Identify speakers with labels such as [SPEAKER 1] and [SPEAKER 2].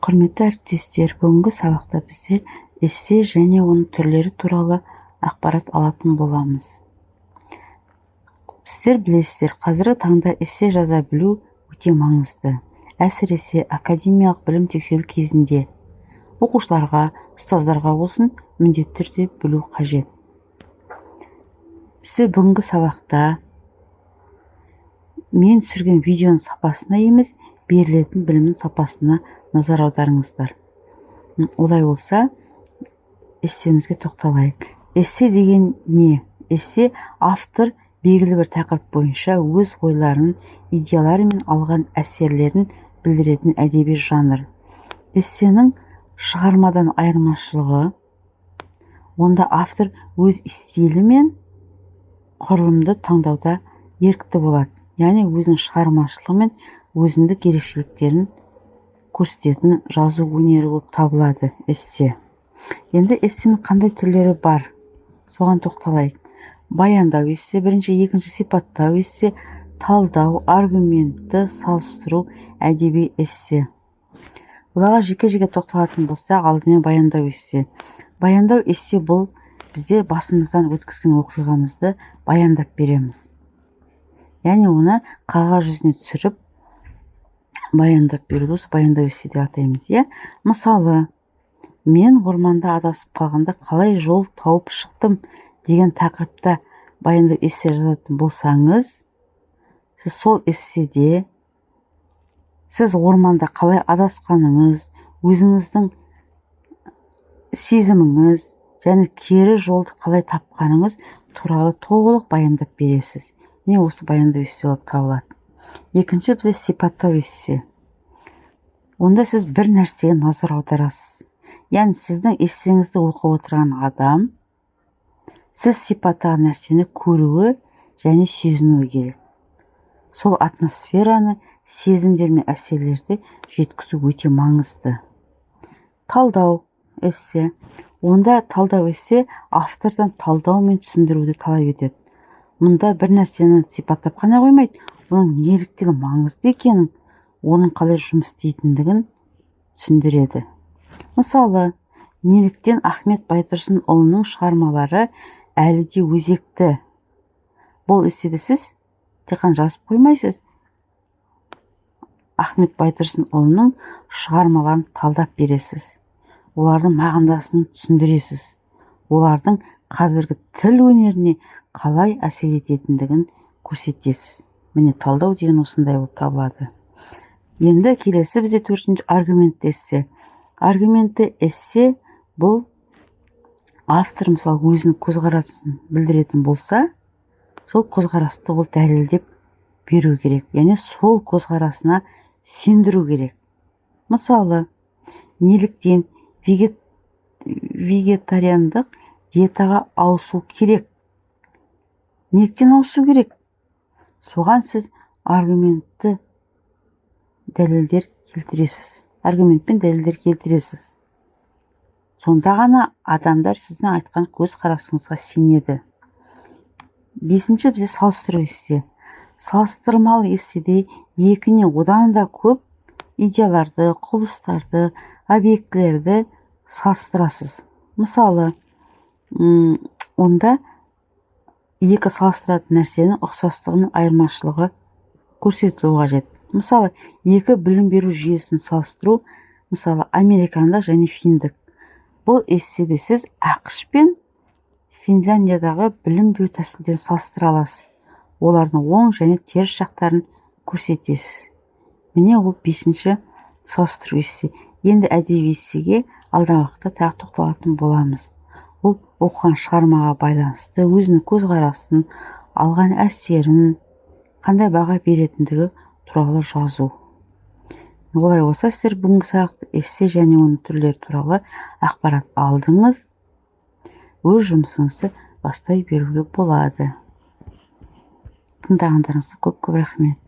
[SPEAKER 1] Құрметті әріптестер, бүгінгі сабақта біздер эссе және оның түрлері туралы ақпарат алатын боламыз. Сіздер білесіздер, қазіргі таңда эссе жаза білу өте маңызды. Әсіресе академиялық білім тексеру кезінде оқушыларға, ұстаздарға болсын, міндетті түрде білу қажет. Сіздер бүгінгі сабақта мен түсірген видеоның сапасына емес, берілетін білімнің сапасына назар аударыңыздар. Олай болса, эссемізге тоқталайық. Эссе деген не? Эссе — автор белгілі бір тақырып бойынша өз ойларын, идеялары мен алған әсерлерін білдіретін әдеби жанр. Эссенің шығармадан айырмашылығы: онда автор өз стилі мен құрылымды таңдауда ерікті болады, яғни өзінің шығармашылығы мен өзіндік ерекшеліктерін көрсететін жазу өнері болып табылады эссе. Енді эссенің қандай түрлері бар, соған тоқталайық. Баяндау эссе бірінші, екінші сипаттау эссе, талдау, аргументті, салыстыру, әдеби эссе. Бұларға жеке-жеке тоқталатын болсақ, алдымен баяндау эссе. Баяндау эссе — бұл біздер басымыздан өткізген оқиғамызды баяндап береміз, яғни оны қағаз жүзіне түсіріп баяндап беруді осы баяндау эссе деп атаймыз, иә. Мысалы, «Мен орманда адасып қалғанда қалай жол тауып шықтым» деген тақырыпта баяндау эссе жазатын болсаңыз, сіз сол эсседе сіз орманда қалай адасқаныңыз, өзіңіздің сезіміңіз және кері жолды қалай тапқаныңыз туралы толық баяндап бересіз. Міне, осы баяндау эссе болып табылады. Екінші бізде сипаттау эссе. Онда сіз бір нәрсеге назар аударасыз, яғни сіздің эссеңізді оқып отырған адам сіз сипаттаған нәрсені көруі және сезінуі керек. Сол атмосфераны, сезімдер мен әсерлерді жеткізу өте маңызды. Талдау эссе. Онда талдау эссе автордан талдау мен түсіндіруді талап етеді. Мұнда бір нәрсені сипаттап қана қоймайды, оның неліктен маңызды екенін, оның қалай жұмыс істейтіндігін түсіндіреді. Мысалы, «Неліктен Ахмет Байтұрсынұлының шығармалары әлі де өзекті?» Бұл эсседе сіз тек қана жазып қоймайсыз, Ахмет Байтұрсынұлының шығармаларын талдап бересіз, олардың мағынасын түсіндіресіз, олардың қазіргі тіл өнеріне қалай әсер ететіндігін көрсетесіз. Міне, талдау деген осындай болып табылады. Енді келесі бізде төртінші аргументті эссе. Аргументті эссе — бұл автор, мысалы, өзінің көзқарасын білдіретін болса, сол көзқарасты ол дәлелдеп беру керек, яғни сол көзқарасына сендіру керек. Мысалы, «Неліктен вегетариандық диетаға ауысу керек?» Неліктен ауысу керек? Соған сіз аргументті дәлелдер келтіресіз, аргументпен дәлелдер келтіресіз. Сонда ғана адамдар сіздің айтқан көзқарасыңызға сенеді. Бесінші бізде салыстыру эссе. Салыстырмалы эсседе екі не одан да көп идеяларды, құбылыстарды, объектілерді салыстырасыз. Мысалы, онда екі салыстыратын нәрсенің ұқсастығы мен айырмашылығы көрсетілуі қажет. Мысалы, екі білім беру жүйесін салыстыру, мысалы, американдық және финдік. Бұл эсседе сіз АҚШ пен Финляндиядағы білім беру тәсілдерін салыстыра аласыз, олардың оң және теріс жақтарын көрсетесіз. Міне, ол бесінші салыстыру эссе. Енді әдеби эссеге алдағы уақытта тағы тоқталатын боламыз. Ол оқыған шығармаға байланысты өзінің көзқарасын, алған әсерін, қандай баға беретіндігі туралы жазу. Олай болса, сіздер бүгінгі сабақта эссе және оның түрлері туралы ақпарат алдыңыз. Өз жұмысыңызды бастай беруге болады. Тыңдағандарыңызға көп көп рахмет.